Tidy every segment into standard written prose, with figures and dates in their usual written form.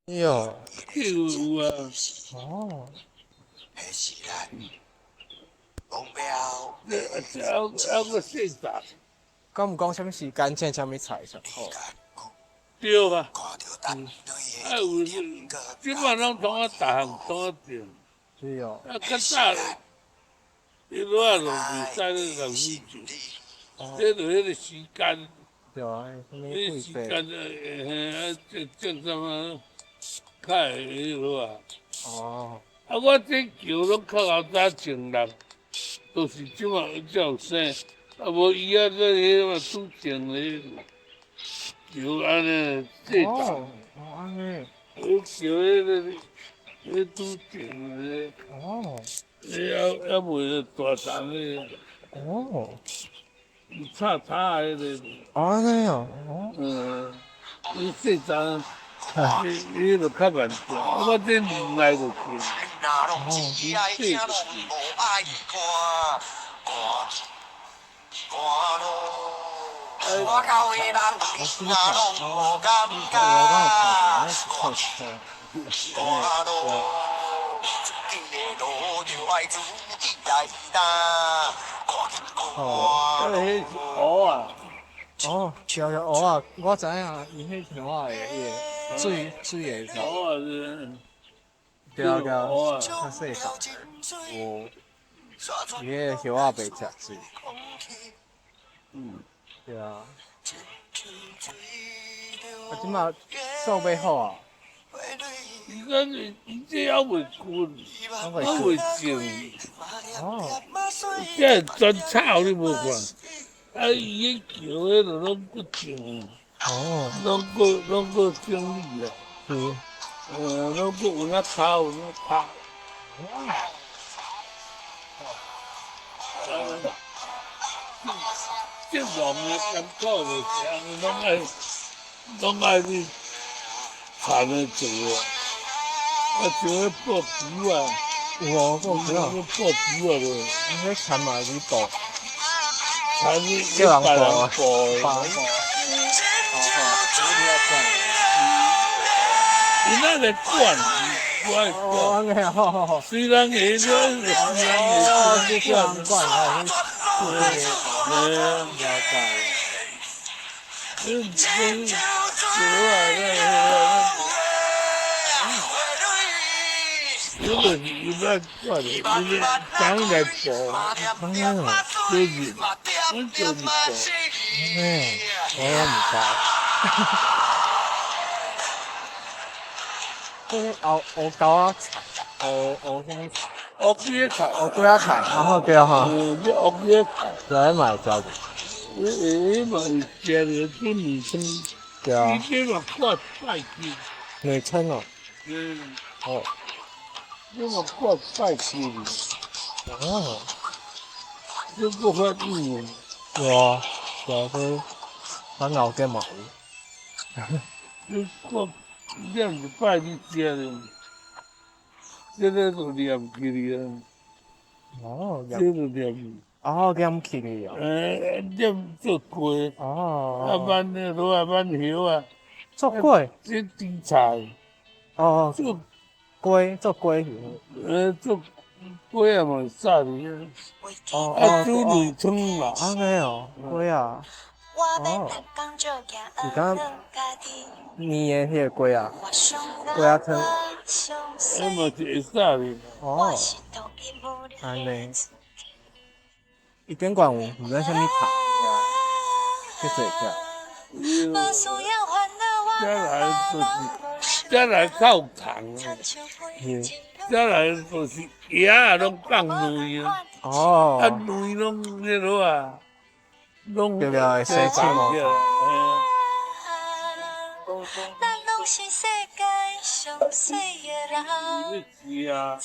喲，這個有啊。哦。這還閣細雜。敢有講啥物時間種啥物菜上好？對啊。啊有，這擺攏創啊，逐項創啊種。是哦。啊，較早，伊落啊就袂使咧人去種，這就彼個時間。對啊，啥物彼時間嘿啊，種種啥物，較會彼落啊。哦。啊，我這橋攏較較早種人，都是這馬才有生，啊無伊啊，這彼嘛拄種咧，橋按呢細叢。哦，按呢。彼橋彼個，彼拄種咧。哦。彼猶猶未大叢咧。哦。有插插的彼個。按呢哦。嗯，伊細叢，伊伊就較慢種，我這兩來就去。哦。細就去。哦，彼是蚵仔。哦，對對，蚵仔，我知影，伊彼是蚵仔的彼个水水的。蚵仔是。對啊對啊，較細叢。有。伊彼个葉仔袂食水。對啊。啊，這馬數欲好啊？伊咱伊這猶未乾，猶未種。哦。這專草你無看？啊，伊彼橋彼就攏閣種。哦。攏閣整理啊。是。攏閣有那草有那拍。這農的艱苦就是按呢，攏愛去田的做啊。啊，像彼布球啊。有哦，布球啊。布球啊，就。彼田嘛是布。田是叫人別人布布的。別人布。好好，伊那來管，不愛管。哦，按呢好好好。雖然會，雖然會，叫人管哦。嘿啊。了解。你你做啊，那个，那个是伊爱管的，伊是党来布。按呢哦。就是，阮就是布。嘿，我毋知。這個黑黑膠仔菜，黑黑啥物菜？烏雞仔菜。烏雞仔菜，啊好對吼。嗯，這烏雞仔菜。來買食者。彼嘛是食著煮麵湯。對啊。伊這嘛掛拜去。內稱哦。嗯。哦。這嘛掛拜去。哦。這閣較硬。對啊，對啊，這咱老家嘛有。這掛念一擺你食著，這个就黏起去啊。哦，這就黏。哦，黏起去哦。欸，黏做粿。哦。啊，挽那落啊，挽叶啊。做粿。這甜菜。哦。做粿，做粿是。欸，做粿啊嘛會使哩。哦。啊，煮麵湯啦。按呢哦，粿啊。哦。是敢麵的彼個粿啊，粿仔湯。彼嘛是會使哩。哦。按呢。伊頂懸有毋知啥物菜，去濟只。這來就是，這來較有蟲啊。這來就是葉仔攏放卵啊。哦。啊，卵攏彼落啊，攏對對，洗手哦。是啊。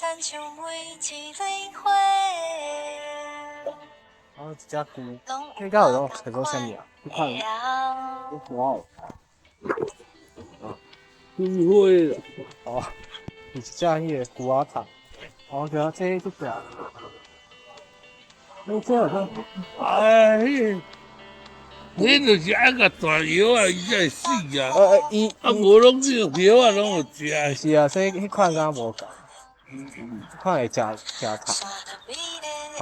哦，一隻龜，這敢有講叫做啥物啊？你看，哇哦！菊花啦。哦，是一隻彼个龜仔菜。哦，對啊，這這隻。你這好像，哎，彼彼就是愛共大藥仔，伊才會死啊！伊啊，無攏這個藥仔攏有食。是啊，所以彼款敢無仝，彼款會誠誠毒，予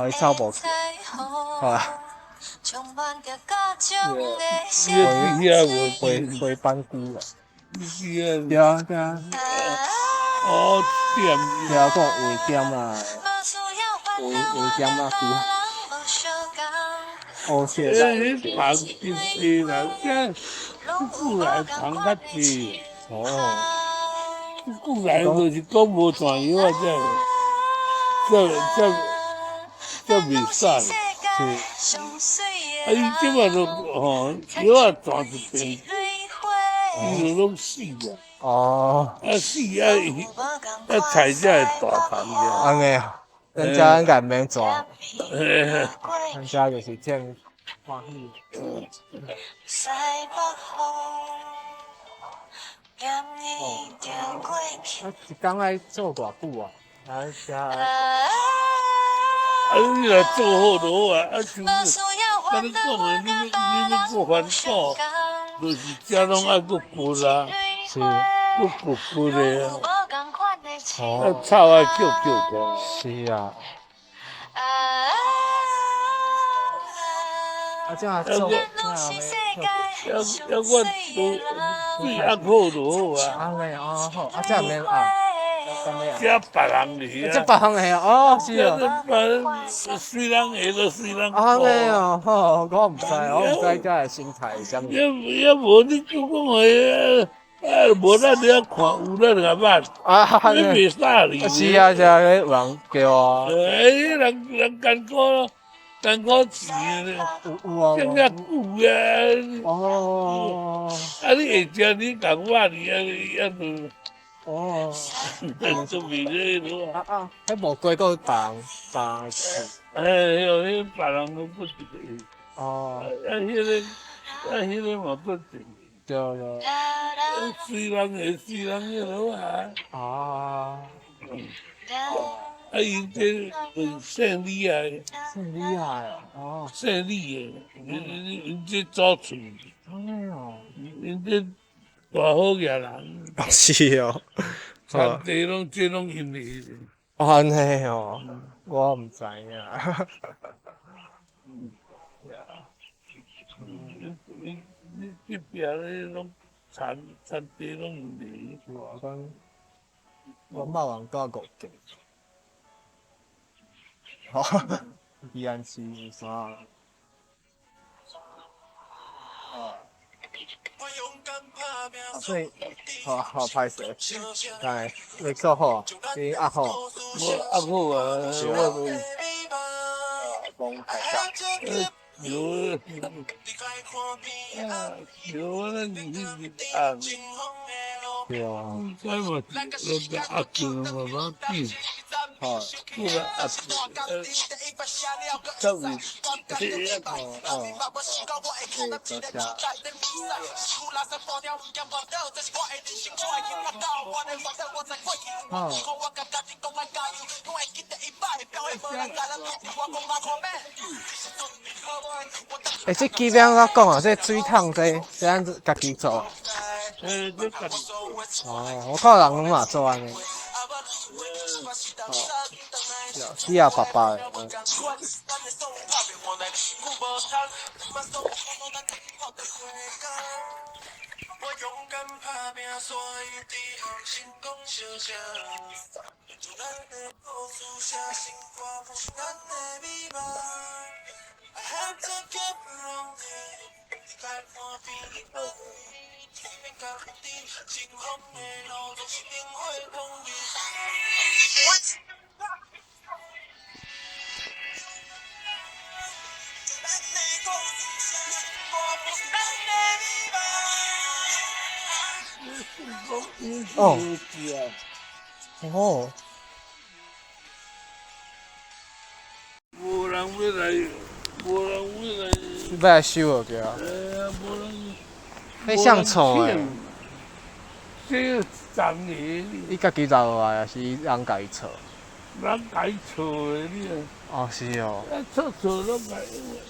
伊走無去，好啊。伊遐無回回班菇啊。是啊。對啊對啊。哦，點。對啊，講畫點啊，畫畫點仔菇。哦，是。欸，糖真濟啦，這久來糖較濟。哦。久來就是講無彈藥仔，才才才袂使。是。啊，伊這擺就吼藥仔彈一遍，伊就攏死啊。哦。啊死啊！啊菜才會大蟲爾。按呢啊，咱遮應該毋免抓。咱遮就是種歡喜。啊，一工愛做偌久啊？啊，遮。啊，你若做好就好啊！啊，像佮你講的，你欲過環保，就是遮攏愛閣撥啊，是，閣撥撥的啊。哦。啊，草愛抾抾起來。是啊。啊，這樣做，這樣抑抑我都水壓好就好啊。按呢哦好，啊，這免壓。這別人的啊。這別人的哦，是哦。這別人隨人下就隨人。按呢哦，好，我毋知，我毋知這个生態是啥物。抑抑無你就講的，啊，無咱佇遐看，有咱就共捌。啊，你袂使哩。是啊是啊，有人叫啊。欸，人人艱苦，艱苦錢咧。有有啊。這麼久啊。哦。啊，你會食你共捌哩啊，啊就。哦。做袂咧咯。啊啊，彼無過閣別人別人。哎喲，彼別人閣閣一个。哦。啊，彼个啊，彼个嘛閣一个。對對。隨人的，隨人的好啊。啊。啊，伊這是姓李的。姓李的哦。姓李的，𪜶這祖厝。按呢哦。𪜶這大好額人。是哦。田地攏這攏𪜶的。按呢哦，我毋知影。你你這邊咧攏田田地攏𪜶的。我講，我肉丸住五間。吼，宜蘭市有啥？啊，所以，好好歹勢，來，你做好，你壓好。我壓好啊，我講歹勢。有，有咱是壓。對啊。所以嘛，那個壓住嘛嘛緊。好。過來壓住，較有，哦哦。對，多謝。好。欸，這基本怎講啊？這水桶這這按怎家己做？欸，這家己做。哦，我看人攏嘛做按呢。哦，是啊，爸爸的。哦。哦。無人欲來，無人欲來。欲來收就對啊。欸，無人。彼誰創的？這個長的。伊家己留落來，抑是人共伊創？人共伊錯的你啊。哦，是哦。啊，錯錯攏共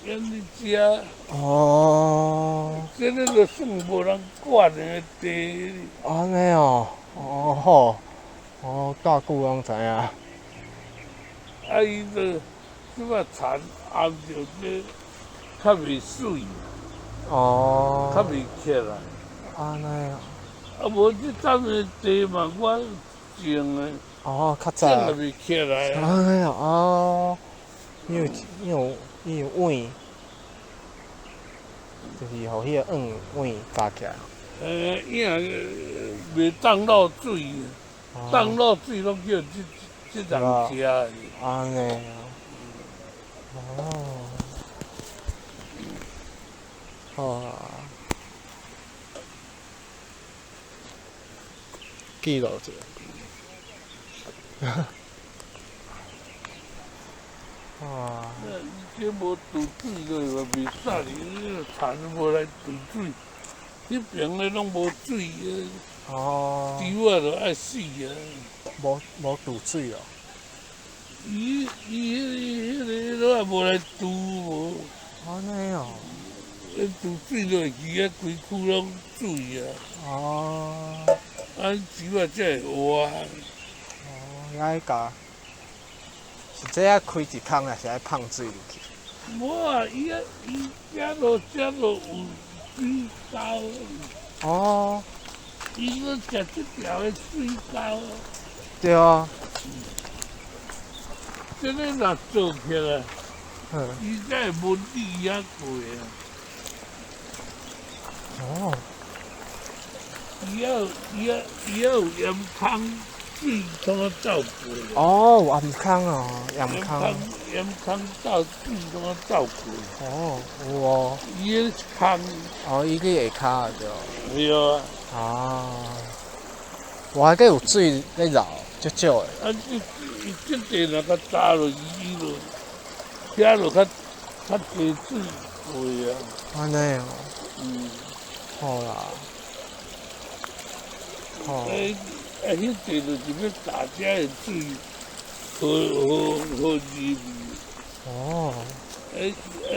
用佇食。哦。這个就算無人管的地。按呢哦，哦好，哦遮久攏知影。啊，伊就這擺田頷著這較袂媠。哦。較袂起來。按呢哦。啊，無這陣的地嘛，我種的。哦，較早。種也袂起來。按呢哦，因為因為伊有蘼，就是予彼个蘼蘼加起來。影袂當落水，當落水攏叫這這人食的。按呢哦。好啊。記錄者。哇！這無渡水落嘛袂使哩，那田無來渡水，彼爿的攏無水啊。哦。豬仔就愛死啊！無無渡水哦。伊伊彼個彼個攏也無來渡無。按呢哦。彼渡水落去啊，規區攏水啊。哦。啊，豬仔才會活。哦，愛共。是這愛開一空，抑是愛放水入去？無啊，伊啊，伊遮落遮落有水溝。哦。伊閣食這條的水溝。對啊。這个若做起來，伊才會聞你遐過啊。哦。伊猶伊猶伊猶有鹽空水通啊走過。哦，有鹽空哦，鹽空。鹽空走水通啊走過。哦，有哦。伊彼空。哦，伊去下跤對。對啊。啊。我還閣有水咧流，足少的。啊，伊這地若較焦落去，伊就遐就較較濟水過啊。按呢哦。嗯。好啦。好。欸，啊，彼地就是欲打遮的水，好好好入去。哦。欸欸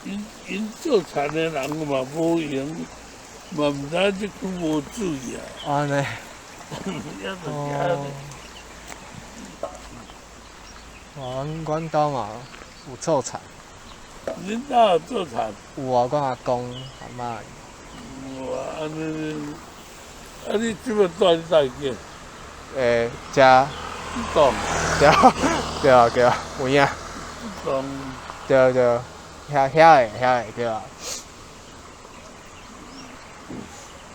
，𪜶𪜶做田的人嘛無閒，嘛毋知這區無水啊。按呢。哦。阮阮兜嘛有做田。恁兜有做田？有啊，阮阿公阿嬤。哇，按呢，啊你這擺住佇佗去？欸，遮。這棟。對對啊對啊，有影。這棟。對對，遐遐个遐个對啊。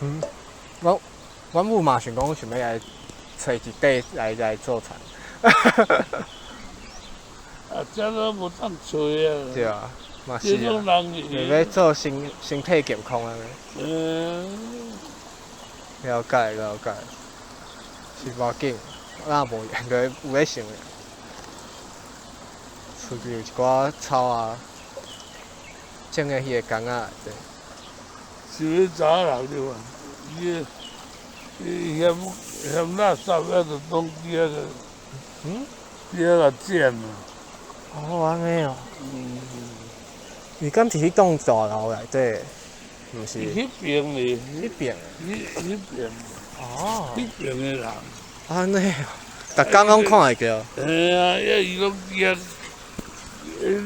嗯，阮阮母嘛想講想欲來揣一塊來來做田。啊，這攏無當揣啊。對啊，嘛是啊。欲做身身體健康按呢。嗯。了解了解，是無要緊，咱也無閒，就有咧想。厝邊有一寡草啊，種的彼个柑仔對。是欲查某人對無？伊個伊嫌嫌垃圾，抑就當佇遐個，嗯？佇遐共撿啊。哦，按呢哦。嗯。伊敢是彼棟大樓內底？毋是。彼爿咧。彼爿。彼彼爿。哦。彼爿的人。按呢哦，逐工攏看會著。嘿啊，抑伊攏佇遐，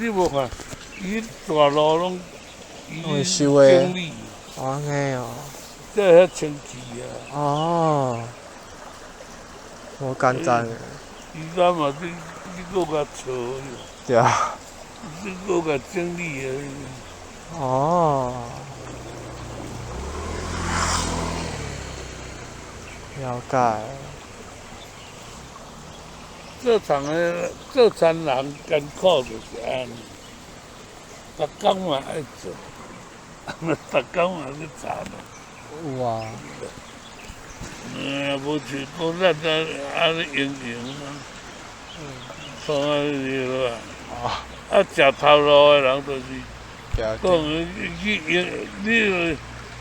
你無看，伊大路攏伊整理。按呢哦。才會遐清氣啊。哦。無簡單。伊敢嘛你你閣共吵。對啊。你閣共整理啊。哦。了解。做田的做田人艱苦就是按呢，逐工嘛愛做，逐工嘛去田。有啊。嗯，無像講咱這按呢閒閒啊。嗯。創按呢落啊。啊，食頭路的人就是，講去用，你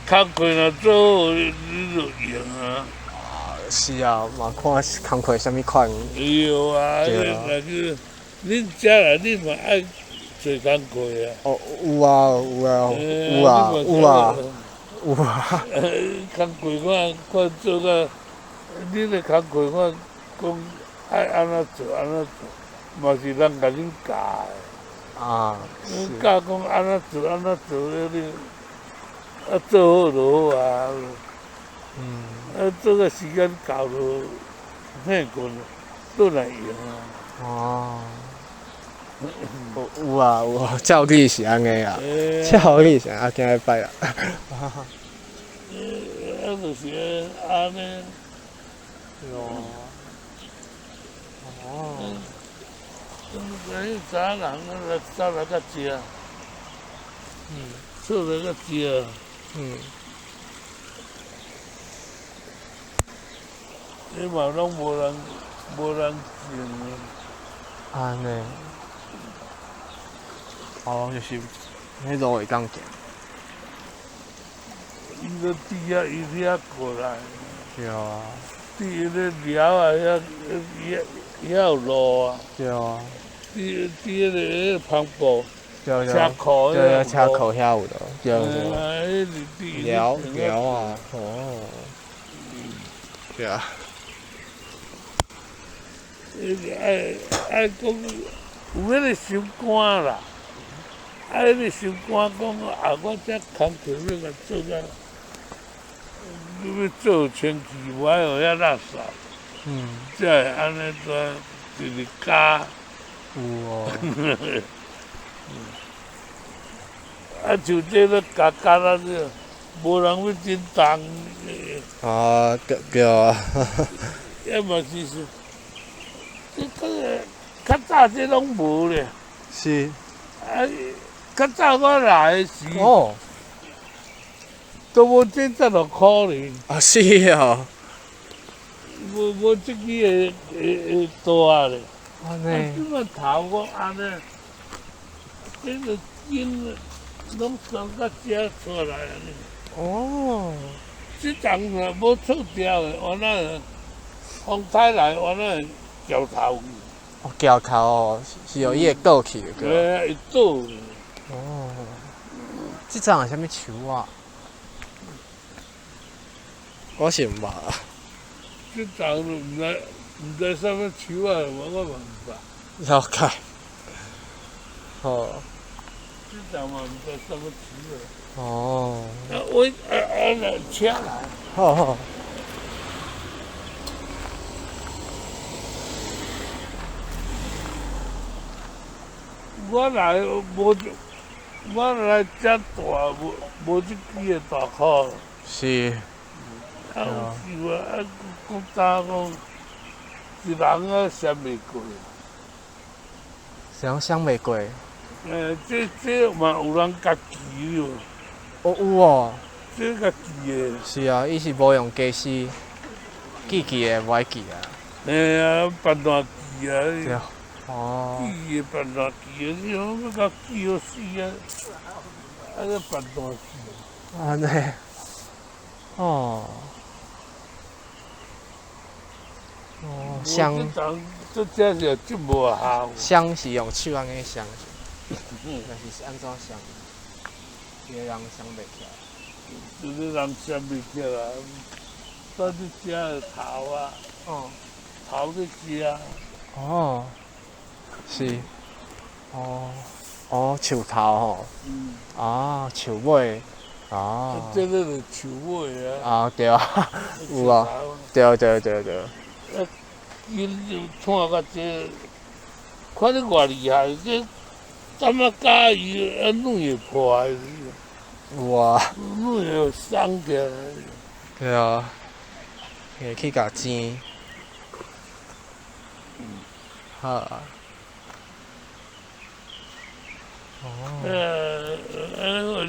工課若做好，你就閒啊。是啊，嘛看工課啥物款。對啊，對啊。那個恁遮來，恁嘛愛做工課啊？哦，有啊，有啊，有啊，有啊，有啊。工課我看做甲，恁的工課我講愛按怎做按怎做，嘛是人共恁教的。啊。教講按怎做按怎做，你啊做好就好啊。嗯。啊，做個時間到就嘿困，倒來用啊。哦。有啊有啊，照理是按呢啊，照理是啊，今日拜啊。啊，就是按呢。哦。哦。迄早人来早來較食。做來較食。你嘛攏無人種啊。按呢。哦，就是彼路會當行。伊都佇遐，伊遐過來。對啊。佇彼个寮啊，遐遐遐有路啊。對啊。佇彼個旁埔。對對。車庫。對對，車庫遐有路。對對。彼是佇。寮寮啊，哦。對啊。愛講有彼個心肝啦。啊！彼個心肝講啊，我這工課欲共做甲，欲做清氣，無愛予遐垃圾。才會按呢怎一直加。有哦。啊，像這咧加加到這，無人欲振動。啊，對對啊。也嘛是是，這個較早這攏無咧。是。啊！較早我來的時，哦，都無這16箍咧。啊，是哦。無這支的的大咧。按呢。啊，這個頭我按呢，這個筋攏送到遮出來呢。哦。這層若無出掉的，原來風颱來，原來橋頭去。哦，橋頭哦，是哦，伊會倒去的。對，會倒。哦，這層是啥物樹啊？我是毋捌啊。這層毋知啥物樹啊，我嘛毋捌。了解。好。這層嘛毋知啥物樹啊。哦。啊，我啊啊，來車來。好好。我來無。我來遮大，無這幾个大箍。是。啊，有想啊，啊，古早講，一人啊想袂過。啥想袂過？這嘛有人家己的。哦，有哦。這家己的。是啊，伊是無用家私，記記的無愛記啊。嘿啊，辦爛記啊。對。哦。記的辦爛記的，你講欲共記予死啊！啊，閣辦爛記。按呢。哦。哦，鑲。這這是真無效。鑲是用手按呢鑲，還是按怎鑲？一個人鑲袂起來。一個人鑲袂起來，踮咧遮的頭啊。哦。頭咧遮。哦。是。哦。哦，樹頭吼。啊，樹尾。啊。這個是樹尾啊。啊，對啊，有啊，對對對對。啊，伊就看甲這，看你偌厲害，這感覺加伊啊，軟會破的。有啊。軟會鬆起來。對啊。會去共煎。好啊。哦。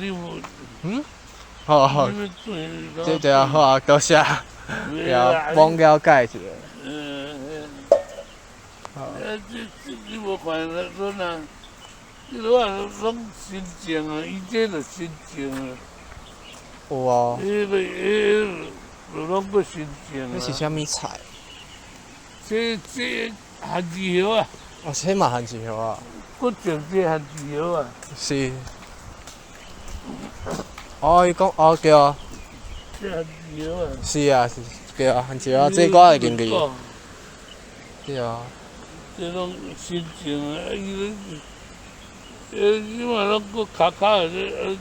你有。嗯？好好。對對啊，好啊，多謝。對啊，幫了解一下。啊，這你無看阮啊，你阮攏新種啊，伊這就新種啊。有啊。彼個彼就攏閣新種這是啊。啥物菜？這番薯葉啊，哦，這嘛番薯葉啊。閣種這番薯葉啊。是。哦，伊講哦對啊。這番薯葉啊。是啊，是對啊，番薯葉，這我會認得。對啊。這攏新種的，伊這嘛攏閣較較的，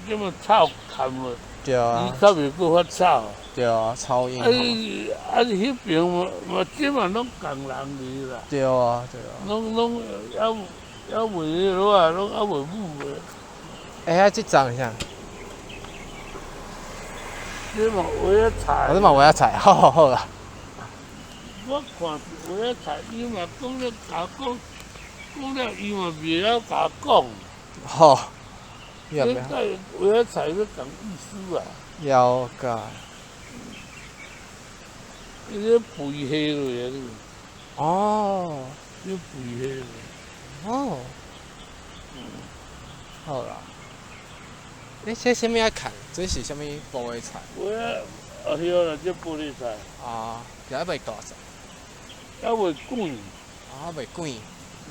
這嘛草崁落，對啊。伊較袂閣發草。對啊，草用。啊！啊！彼爿嘛嘛，這嘛攏仝人的啦。對啊，對啊。攏猶未彼落啊，攏猶未母的。欸，啊，這叢是啥？這嘛萵仔菜。哦，這嘛萵仔菜，好好好啦。我看是萵仔菜，伊嘛講了，共講，講了，伊嘛袂曉共講。吼，伊也袂曉。這萵仔菜欲仝意思啊？了解。伊咧肥下落啊！哦。咧肥下落。哦。好啦。欸，這啥物仔菜？這是啥物菠的菜？萵仔，啊對啦，這菠的菜。啊，也猶未大只。猶未滾。啊，未滾。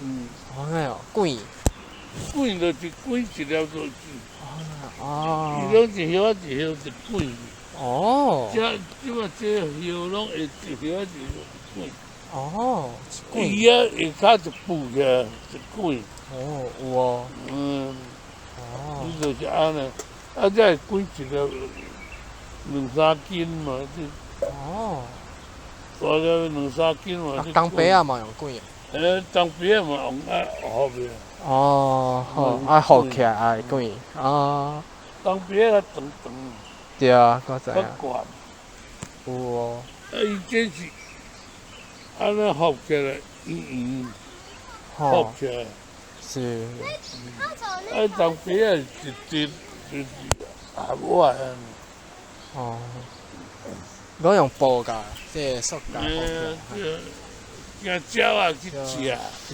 嗯。哦，滾。滾就一滾一粒落去。哦。伊攏一葉仔一葉一滾。哦。這這嘛這葉攏會一葉仔一葉一滾。哦，一滾。伊啊下跤一浮起來一滾。哦，有哦。嗯。哦。伊就是按呢，啊，這會滾一粒兩三斤嘛，這。哦。大粒兩三斤嘛。啊，東伯仔嘛用滾的。欸，東伯仔嘛用愛烚的。哦，好，愛烚起來愛滾，哦。東伯仔較長長。對啊，我知影。較懸。有哦。啊，伊這是按呢烚起來，圓圓，烚起來。是。啊，東伯仔是一直就是合碗。哦。攏用布共，這個塑膠烚起來。驚鳥仔去食。是。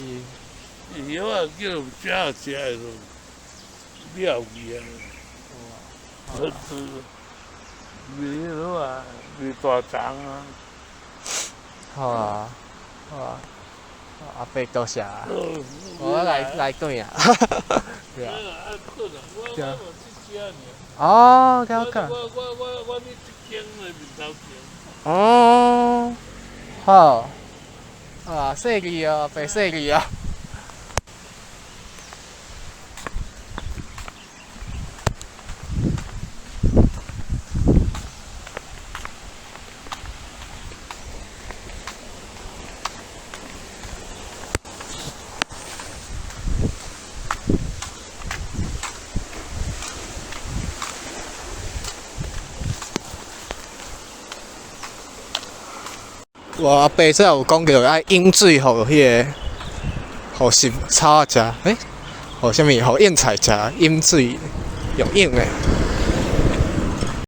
葉仔叫鳥仔食的就了去啊。袂落啊，袂大叢啊。好啊，好啊，阿伯多謝啊。我來來轉啊。對啊。對啊。哦，了解。我佇這間的面頭前。哦，好。啊，細膩哦，白細膩哦。我阿伯最後有講著愛飲水，予彼個，予食草仔食，欸，予啥物？予莺菜食，飲水用飲的。